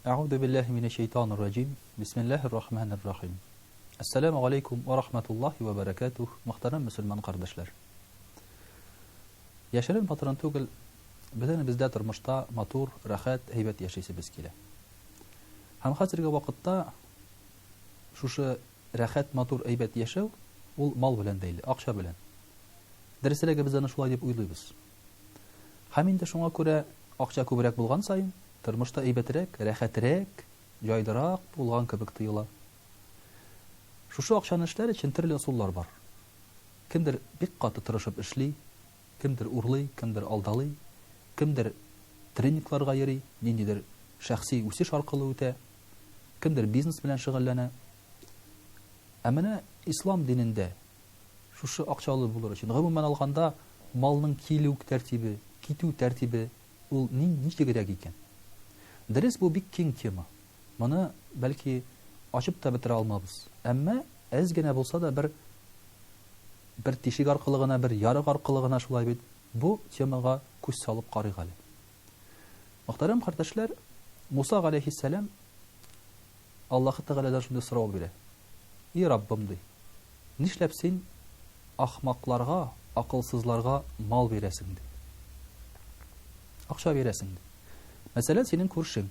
Әгъузу биллаһи минәш шәйтанир раҗим. Бисмиллаһир рахманир рахим. Әссәламү галәйкүм вә рахматуллаһи вә бәрәкәтүһ, мөхтәрәм мөселман кардәшләр. Яшерен батырын түгел, бөтенебездә тормышта матур, рәхәт, әйбәт яшисебез килә. Һәм хәзерге вакытта шушы рәхәт, матур, әйбәт яшәү ул мал белән бәйле, акча белән. Дөресрәге без аны шулай дип уйлыйбыз. Һәм инде шуңа күрә акча күбрәк булган саен, тормыш та әйбәтрәк, рәхәтрәк, җайлырак булган кебек тоела. Шушы акчаны эшләр өчен төрле ысуллар бар. Кемдер бик каты тырышып эшли, кемдер урлый, кемдер алдалый, кемдер тренингларга йөри, ниндидер шәхси үсеш аркылы үтә, кемдер бизнес белән шөгыльләнә. Ә менә ислам динендә шушы акчалы булыр өчен, гомумән алганда, малның килү тәртибе, китү тәртибе ул ничегрәк икән? Дөрес, бу бик киң тема. Моны, бәлки, ачып та бетерә алмабыз. Әмма әз генә булса да бер бер тишек аркылы гына, бер ярык аркылы гына шулай бит, бу темага күз салып карыйк әле. Мөхтәрәм кардәшләр, Муса галәйһиссәлам Аллаһы Тәгаләдән шундый сорау бирә. И Раббым, ди, нишләп син ахмакларга, акылсызларга мал бирәсең, ди. Акча бирәсең, ди. Мәсәлән, синең күршең.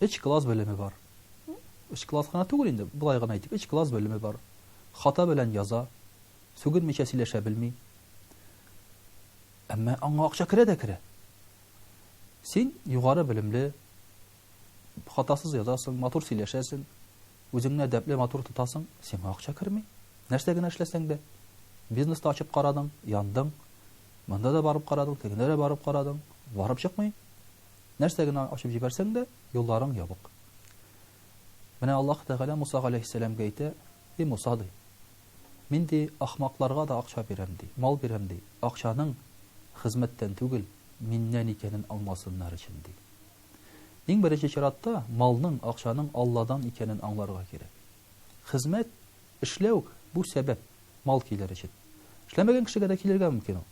Өч класс белеме бар. Өч класс кына түгел инде, болай гына әйтик, өч класс белеме бар. Хата белән яза, сүгенмичә сөйләшә белми. Әмма аңа акча керә дә керә. Син югары белемле, хатасыз язасың, матур сөйләшәсең, үзеңне әдәпле, матур тотасың, сиңа акча керми. Нәрсә генә эшләсәң дә. Бизнес та ачып карадың, яндың. Монда да барып карадың, тегендә дә барып карадың, барып чыкмый. Нәрсә генә ачып җибәрсәң дә, юлларың ябык. Менә Аллаһ Тәгалә Муса галәйһиссәламгә әйтә, "И Муса, ди, мин ди ахмакларга да акча бирәм ди, мал бирәм ди, акчаның хезмәттән түгел, миннән икәнен аңласыннар өчен ди. Иң беренче чиратта, малның, акчаның Алладан икәнен аңларга кирәк. Хезмәт, эшләү, бу сәбәп, мал килер өчен. Эшләмәгән кешегә дә килергә мөмкин ул.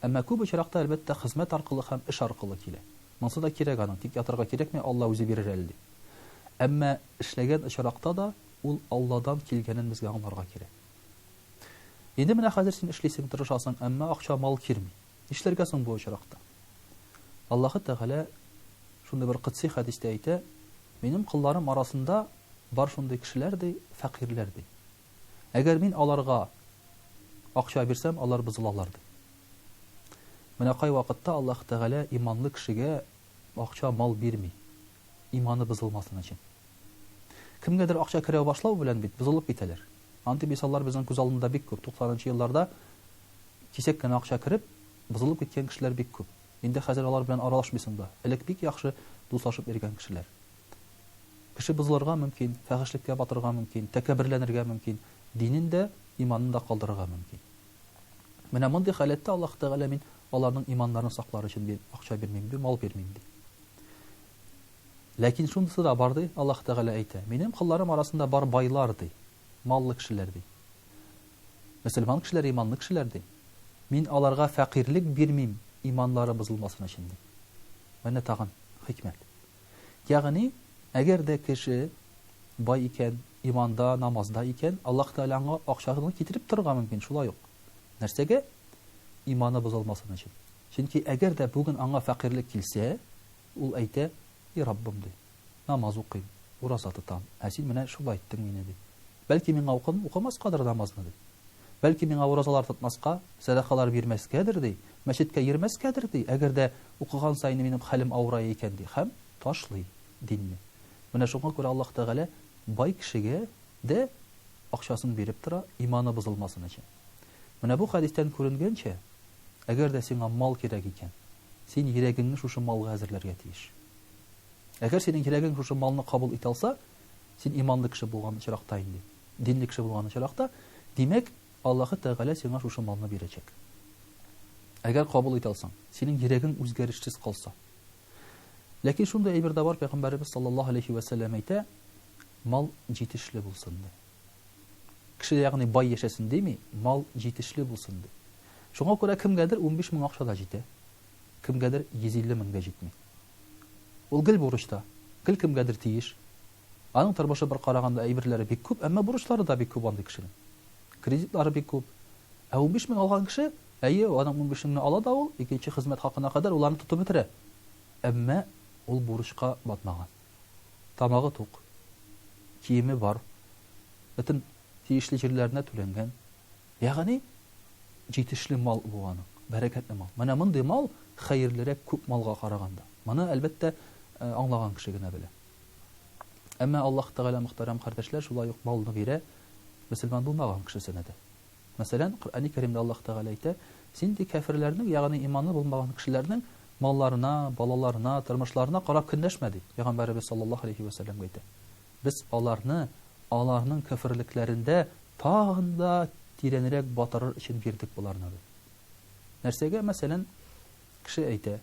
Әмма күп очракта, әлбәттә, хезмәт аркылы һәм эш аркылы килә. Монсы да кирәк аның, тик ятырга кирәкми, Алла үзе бирер әле дип. Әмма эшләгән очракта да ул Алладан килгәнен безгә аңларга кирәк. Инде менә хәзер син эшлисең, тырышасың, әмма акча, мал килми. Нишләргә соң бу очракта? Аллаһы Тәгалә шундый бер кодси хәдистә әйтә, Минем колларым арасында бар шундый кешеләр, ди, фәкыйрьләр, ди. Әгәр мин аларга акча бирсәм, алар бозылалар, ди. Менә кайвакытта Аллаһы Тәгалә иманлы кешегә акча, мал бирми, иманы бозылмасын өчен. Кемгәдер акча керә башлау белән бит бозылып китәләр. Андый мисаллар безнең күз алдында бик күп. 90 нчы елларда кисәк кенә акча кереп, бозылып киткән кешеләр бик күп. Инде хәзер алар белән аралашмыйсың да. Элек бик яхшы дуслашып йөргән кешеләр. Кеше бозылырга мөмкин, фәхешлеккә батырга мөмкин, тәкәбберләнергә мөмкин, динен дә, иманын да калдырырга мөмкин. Менә мондый халәттә Аллаһ Тәгалә мин аларның иманнарын саклар өчен бир, акча бирмим ди, мал бирмим ди. Ләкин шунысы да бар ди, Аллаһ Тәгалә әйтә, минем колларым арасында бар байлар ди, маллы кешеләр ди. Мөселман кешеләр, иманлы кешеләр ди. Мин аларга фәкыйрьлек бирмим, иманнары бозылмасын өчен ди. Менә тагын хикмәт. Ягъни, әгәр дә кеше бай икән, иманда, намазда икән, Аллаһ Тәгалә аңа акчаны китереп торырга мөмкин, шулай ук. Нәрсәгә? Иманы бозылмасын өчен. Чөнки әгәр дә бүген аңа фәкыйрьлек килсә, ул әйтә, И Раббым, ди, намаз укыйм, ураза тотам, ә син менә шулай иттең мине, ди. Бәлки миңа укымаскадыр намазны, ди. Бәлки миңа уразалар тотмаска, сәдакалар бирмәскәдер, ди, мәчеткә йөрмәскәдер, ди, әгәр дә укыган саен минем хәлем авырая икән, ди, һәм ташлый динне. Менә шуңа күрә Аллаһ Тәгалә бай кешегә дә акчасын биреп тора, иманы бозылмасын өчен. Менә бу хәдистән күренгәнчә, әгәр дә сиңа мал кирәк икән, син йөрәгеңне шушы малга әзерләргә тиеш. Әгәр синең йөрәгең шушы малны кабул итә алса, син иманлы кеше булган очракта инде, динле кеше булган очракта, димәк, Аллаһы Тәгалә сиңа шушы малны бирәчәк. Әгәр кабул итә алсаң, синең йөрәгең үзгәрешсез калса. Ләкин шундый әйбер дә бар, Пәйгамбәребез саллаллаһу алейхи вә сәлләм әйтә, мал җитешле булсын ди. Кеше ягъни бай яшәсен дими, мал җитешле булсын ди. Шуңа күрә кемгәдер 15 мең акча да җитә, кемгәдер 150 мең дә җитми. Ул гел бурычта. Гел кемгәдер тиеш. Аның тормышы бер караганда әйберләре бик күп, әмма бурычлары да бик күп андый кешенең. Кредитлары бик күп. Ә 15 мең алган кеше, әйе, аның 15 меңне ала да ул, икенче хезмәт хакына кадәр ул аны тотып бетерә. Әмма ул бурычка батмаган. Тамагы тук. Киеме бар. Бөтен тиешле җирләренә түләнгән. Ягъни җитешле мал бу аның, бәрәкәтле мал. Менә мондый мал хәерлерәк күп малга караганда. Моны, әлбәттә, аңлаган кеше генә белә. Әмма Аллаһ Тәгалә, мөхтәрәм кардәшләр, шулай ук малны бирә мөселман булмаган кешесенә дә. Мәсәлән, Коръәни Кәримдә Аллаһ Тәгалә әйтә, Син ди кәферләрнең, ягъни иманы булмаган кешеләрнең малларына, балаларына, тормышларына карап көнләшмә, ди Пәйгамбәребез саллаллаһу алейһи вә сәлләмгә әйтә. Без аларны аларның кәферлекләрендә тагын да тирәнрәк батырыр өчен бирдек боларны, ди. Нәрсәгә, мәсәлән, кеше әйтә,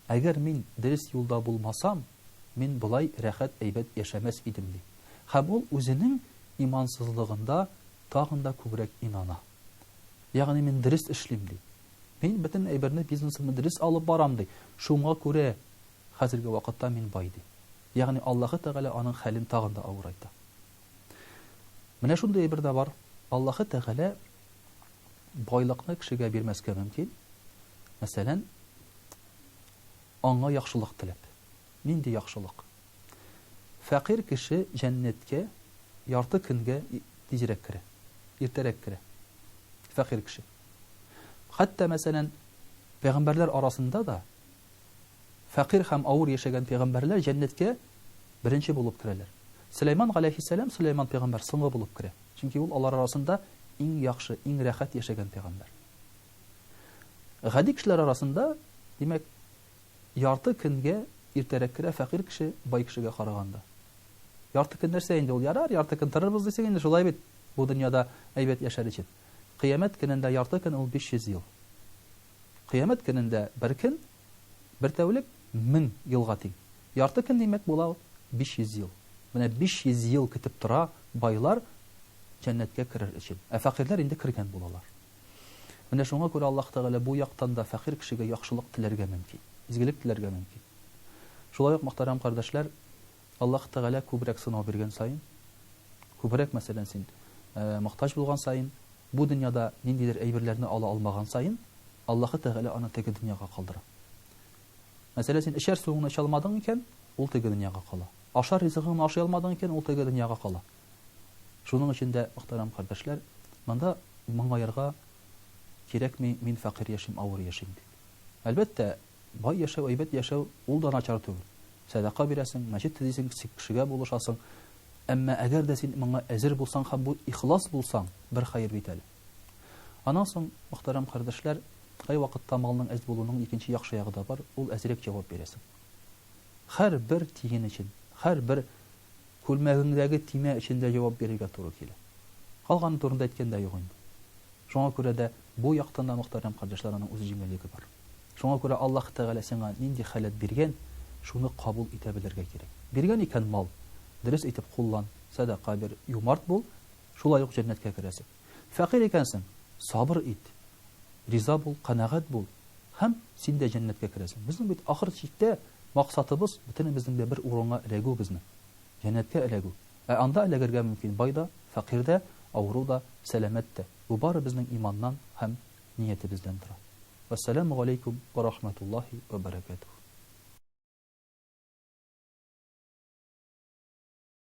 Әгәр мин дөрес юлда булмасам, мин болай рәхәт, әйбәт яшәмәс идем, ди. Һәм ул үзенең имансызлыгында тагын да күбрәк инана. Ягъни мин дөрес эшлим, ди. Мин бөтен әйберне, бизнесымны дөрес алып барам, ди. Шуңа күрә хәзерге вакытта мин бай, ди. Ягъни Аллаһы Тәгалә аның хәлен тагын да авырайта. Менә шундый әйбер дә бар. Аллаһы Тәгалә байлыкны кешегә бирмәскә мөмкин. Мәсәлән, аңа яхшылык теләп. Нинди яхшылык? Фәкыйрь кеше җәннәткә ярты көнгә тизрәк керә, иртәрәк керә. Фәкыйрь кеше. Хәтта, мәсәлән, пәйгамбәрләр арасында да фәкыйрь һәм авыр яшәгән пәйгамбәрләр җәннәткә беренче булып керәләр. Сөләйман галәйһиссәлам, Сөләйман пәйгамбәр соңгы булып керә. Чөнки ул алар арасында иң яхшы, иң рәхәт яшәгән пәйгамбәр. Гади кешеләр арасында, димәк, ярты көнгә иртәрәк керә фәкыйрь кеше бай кешегә караганда. Ярты көн нәрсә инде ул? Ярар, ярты көн торырбыз дисең инде, шулай бит, бу дөньяда әйбәт яшәр өчен. Кыямәт көнендә ярты көн ул 500 ел. Кыямәт көнендә бер көн, бер тәүлек 1000 елга тиң. Ярты көн, димәк, була ул 500 ел. Менә 500 ел көтеп тора байлар җәннәткә керер өчен. Ә фәкыйрьләр инде кергән булалар. Менә шуңа күрә Аллаһ Тәгалә бу яктан да фәкыйрь кешегә яхшылык теләргә мөмкин, изгелек теләргә мөмкин. Шулай ук, мөхтәрәм кардәшләр, Аллаһ Тәгалә күбрәк сынау биргән саен, күбрәк, мәсәлән, син мохтаҗ булган саен, бу дөньяда ниндидер әйберләрне ала алмаган саен, Аллаһы Тәгалә аны теге дөньяга калдыра. Мәсәлән, син эчәр суыңны эчә алмадың икән, ул теге дөньяга кала. Ашар ризыгыңны ашый алмадың икән, ул теге дөньяга кала. Шуның өчен дә, мөхтәрәм кардәшләр, монда моңаерга кирәкми, мин фәкыйрь яшим, авыр яшим дип. Әлбәттә, бай яшәү, әйбәт яшәү, ул да начар түгел. Сәдака бирәсең, мәчет төзисең, кешегә булышасың. Әмма әгәр дә син моңа әзер булсаң һәм бу ихлас булсаң, бер хәер бит әле. Аннан соң, мөхтәрәм кардәшләр, кайвакытта малның әз булуның икенче яхшы ягы да бар, ул әзрәк җавап бирәсең. Һәрбер тиен өчен, һәрбер күлмәгеңдәге төймә өчен дә җавап бирергә туры килә. Калганы турында әйткән дә юк инде. Шуңа күрә дә бу яктан да, мөхтәрәм кардәшләр, аның үз җиңеллеге бар. Шуңа күрә Аллаһ Тәгалә сиңа нинди халәт биргән, шуны кабул итә белергә кирәк. Биргән икән мал, дөрес итеп куллан, сәдака бир, юмарт бул, шулай ук җәннәткә керәсең. Фәкыйрь икәнсең, сабыр ит, риза бул, канәгать бул һәм син дә җәннәткә керәсең. Безнең бит ахыр чиктә максатыбыз, бөтенебезнең дә бер урынга эләгү безнең. Җәннәткә эләгү. Ә анда эләгергә мөмкин бай да, фәкыйрь дә, авыру да, сәламәт тә. Бу бары безнең иманнан һәм ниятебездән тора. Вәссәламү галәйкүм вә рахмәтуллаһи вә бәрәкәтүһ.